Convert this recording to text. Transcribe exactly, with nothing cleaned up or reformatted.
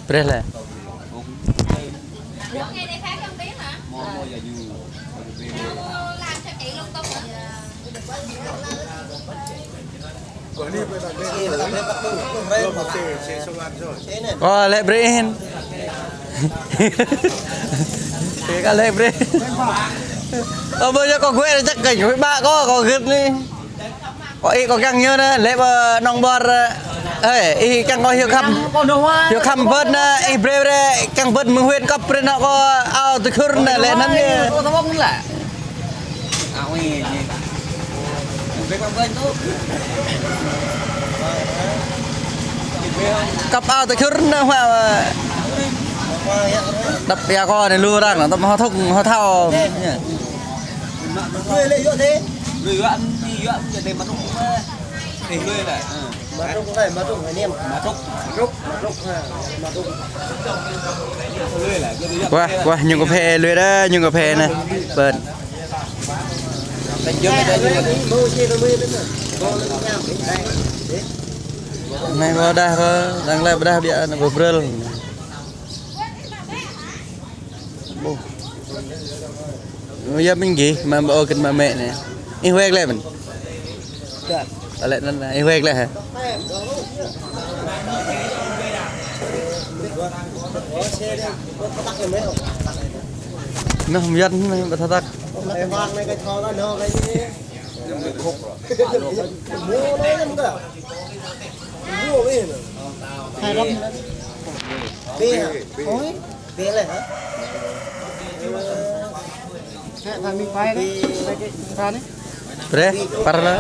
Breh lĕ. Ơ, lĕ breh. Kơ lĕ breh. Ơ, ƀơi yơh kâo gơ̆ čăk kơ ñu ƀă kâo, kâo gơ̆t anai. Kâo ih kâo kiăng ñu anai, lĕ ƀơi nong ƀor, ơ, ih kiăng kâo hyu khăm. Hyu khăm bơ̆t anai, ih brơi brơi, kiăng bơ̆t mơ̆ng huyện kâo brơi anai kâo ao tơkhur anai, lĕ anŭn anai. Kăp ao tơkhur anai hua. Đăp ia kâo anai lu arăng, tơm hơthŭk, hơthâo. Wah, wah, ñu kơphê lui đa, ñu kơphê anai. Bơ̆n. Anai kâo đah kâo, đang lĕ ƀơdah biă anai bơbrơl. Bôh. Ơ, yơh mơ̆ng gih, mă ƀu ôh kơ mă mĕ anai. Ih wek lĕ mơ̆n. Ơ lĕ anŭn, ih wek lĕ hă? Anŭn mơyăn anai ƀu tơtăk. Breh, par lă.